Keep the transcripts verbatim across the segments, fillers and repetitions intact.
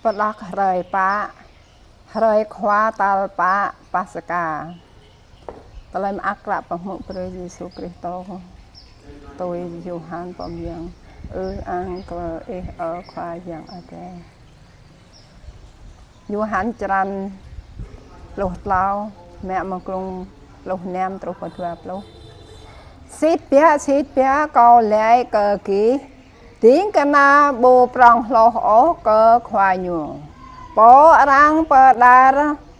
Tơlơi hrơi pă, hrơi khua tal pă Paskha. Tơlơi mơak klă pơhmư̆ brơi Yêsu Krist tui Yôhan pô mơyang. Ư-ang kơ Ih, ơ Khua Yang Adai. Yôhan črăn pluh klâo, mă mơ̆ng klŭng pluh năm truh pơ dua pluh. Sĭt biă, sĭt biă, Kâo laĭ kơ gih, ding kơna ƀu prŏng hloh ôh kơ khua ñu. Pô arăng pơđar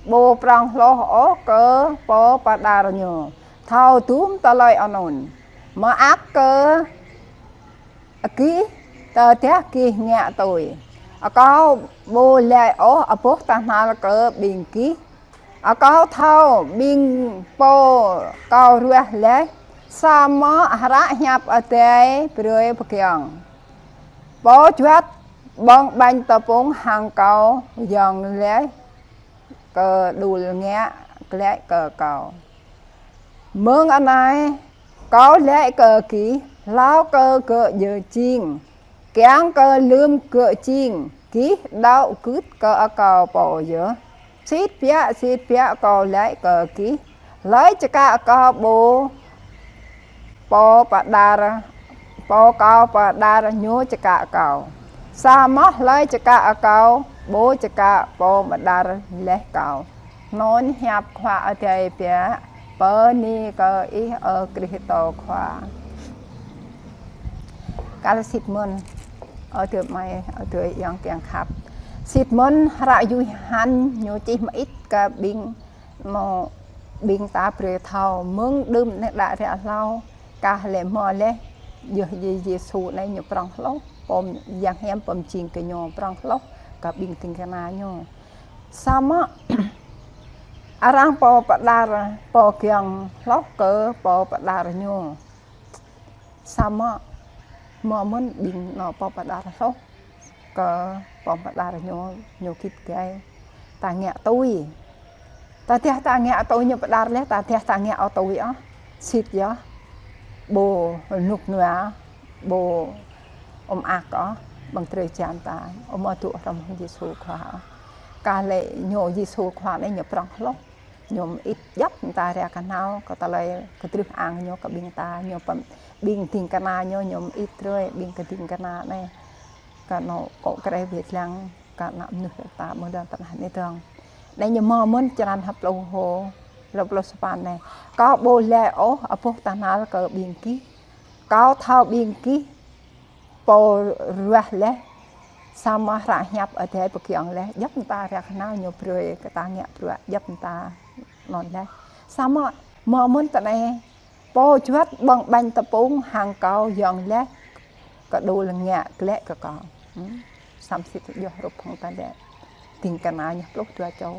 ƀu prŏng hloh ôh kơ pô pơđar ñu. Thâo dŭm tơlơi anŭn. Mơak kơ gih, tơdah gih ngă tui. Kâo ƀu laĭ ôh abôh tơhnal kơ ƀing gih. Kâo thâo ƀing pô Kâo ruah laih, samơ̆ hră hiăp Adai brơi pơgiŏng: Pô juăt ƀơ̆ng ƀañ tơpŭng hăng Kâo yŏng laih kơđŭl ngă glaĭ kơ Kâo. Mơ̆ng anai Kâo laĭ kơ gih, hlâo kơ gơ̆ djơ̆ jing, kiăng kơ lơ̆m gơ̆ jing, gih đaŏ gưt kơ Kâo pô yơh. Sĭt biă, sĭt biă, Kâo laĭ kơ gih, hlơi čơkă Kâo, pô pô pơđar, pô Kâo pơđar ñu čơkă Kâo. Samơ̆ hlơi čơkă Kâo, ƀu čơkă pô pơđar laih Kâo. Anŭn hiăp Khua Adai biă. Bơni kơ Ih, ơ Krist Khua. Kar sĭt mơ̆n, ơ adơi amai, ơ adơi ayŏng kiăng khăp. Sĭt mơ̆n hră Yôhan ñu čih mơit kơ ƀing, ñu ƀing ta brơi thâo mơ̆ng đưm anai đă ră hlâo, kah lĕ hmâo laih, yơh Yê-, Yêsu anai ñu prŏng hloh, pô Yang Hiam pơmjing kơ ñu prŏng hloh kơ ƀing ding kơna ñu. Samơ̆ arăng pô pơđar, pô kiăng hloh kơ pô pơđar ñu. Samơ̆ hmâo mơ̆n ƀing ñu pô pơđar hloh kơ pô pơđar ñu, ñu git gai. Ta ngă tui. Tơdah ta ngă tui ñu pơđar laih, tơdah ta ngă ƀu tui ôh, sĭt yơh, ƀu rơnŭk rơnua, ƀu mơak ôh, ƀơ̆ng drơi jăn ta, ƀu hmâo dŏ hrŏm hăng Yêsu Khua ôh. Kah lĕ ñu Yêsu Khua anai ñu prŏng hloh. Ñu mơit djŏp mơta ră kơhnâo, kơ tơlơi kơdrưh ang ñu kơ ƀing ta, ñu pơm-, ƀing ding kơna ñu, ñu mơit drơi, ƀing kơ ding kơna anai. Kơ ñu kŏ krê wĭt lăng, kơ ană mơnuih ta ƀơi lŏn tơnah anai dơ̆ng. Anai ñu hmâo mơ̆n črăn hơpluh hô, hơpluh sapăn anai. Kâo ƀu laĭ ôh abôh tơhnal kơ ƀing gih. Kâo thâo ƀing gih pô ruah laih, samơ̆ hră hiăp Adai pơgiŏng laih, djŏp mơta ră kơhnâo ñu brơi kơ ta ngă bruă, djŏp mơta anŭn laih. Samơ̆ hmâo mơ̆n tơ anai, pô juăt ƀơ̆ng ƀañ tơpŭng hăng Kâo yŏng laih kơđŭl ngă glaĭ kơ Kâo. Hmm. Samơ̆ sĭt yơh hrup hăng ta laĭ. Ding kơna ñu pluh dua čô.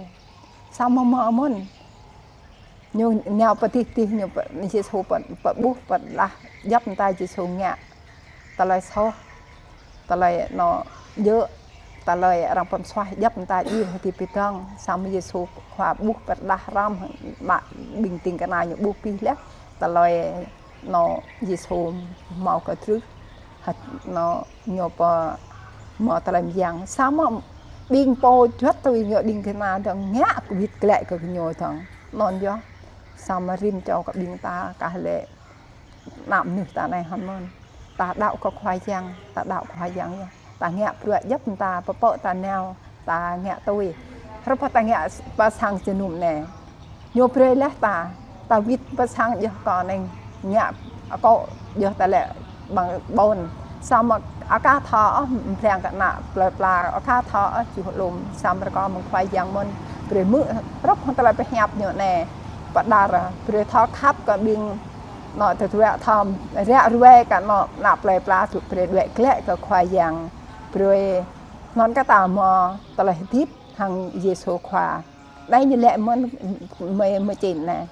Samơ̆ hmâo mơ̆n. Ñu nao pơ adih adih ñu pơ-, Yêsu pơ-, pơƀuh pơđar djŏp mơta Yêsu ngă. Tơlơi soh, tơlơi ñu djơ̆, tơlơi arăng pơsuaih djŏp mơta djai hơdip pơdơ̆ng. Samơ̆ Yêsu Khua ƀuh pơđar hrŏm, ƀing ding kơna ñu ƀuh pih laih. Tơlơi ñu Yêsu hmâo kơdrưh, hă, ñu, ñu pơhmâo tơlơi mơyang. Samơ̆ ƀing pô juăt tui ñu ding kơna dơ̆ng ngă kơ wĭt glaĭ kơ ñu dơ̆ng. Anŭn yơh, samơ̆ rĭm čô kơ ƀing ta kah lĕ ană mơnuih ta anai hơmơ̆n. Ta đaŏ kơ Khua Yang, ta đaŏ Khua Yang yơh. Ta ngă bruă djŏp mơta pơpă ta nao, ta ngă tui. Hrup ta ngă pơ sang jơnum anai. Ñu brơi laih ta, ta wĭt pơ sang djơ̆ kơ anai ngă akŏ djơ̆ ta lĕ ƀơ̆ng ƀôn. Samơ̆ aka thâo ôh, mơblang kơ ană plơi pla, aka thâo ôh, čuh lŏm, samơ̆ rơkâo mơ̆ng Khua Yang mơ̆n, brơi hmư̆ hrup hăng tơlơi pơhiăp ñu anai. Pơđar, brơi thâo khăp kơ ƀing ñu tơdruă thâo ră ruai kơ ñu ană plơi pla tŭ brơi đuaĭ glaĭ kơ Khua Yang. Brơi anŭn kơ ta hmâo tơlơi hơdip hăng Yêsu Khua. Anai ñu laĭ mơ̆n mơ̆-, mơčin anai.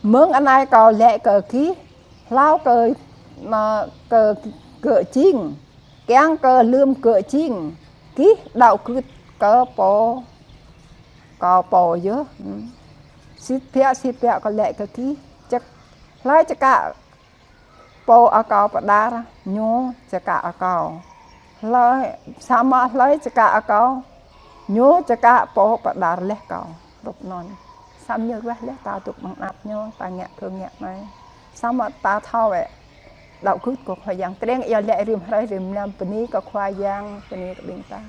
Mơ̆ng anai Kâo laĭ kơ gih, hlâo kơ, ñu, kơ gơ̆ jing, kiăng kơ lơ̆m gơ̆ jing, gih đaŏ gưt kơ pô, kơ pô yơh. Hmm. Sĭt biă, sĭt biă Kâo laĭ kơ gih, čơk-, hlơi čơkă pô Kâo pơđar, ñu čơkă Kâo. Hlơi, samơ̆ hlơi čơkă Kâo, Ñu čơkă pô pơđar laih kâo, hrup anŭn. Samơ̆ ñu ruah laih ta dŏ ƀơi anăp ñu, ta ngă kơ ngă anai. Samơ̆ ta thâo ĕ. Đaŏ gưt kơ Khua Yang, tơring ia lĕ rĭm hrơi rĭm mlam, bơni kơ Khua Yang, bơni kơ ƀing ta.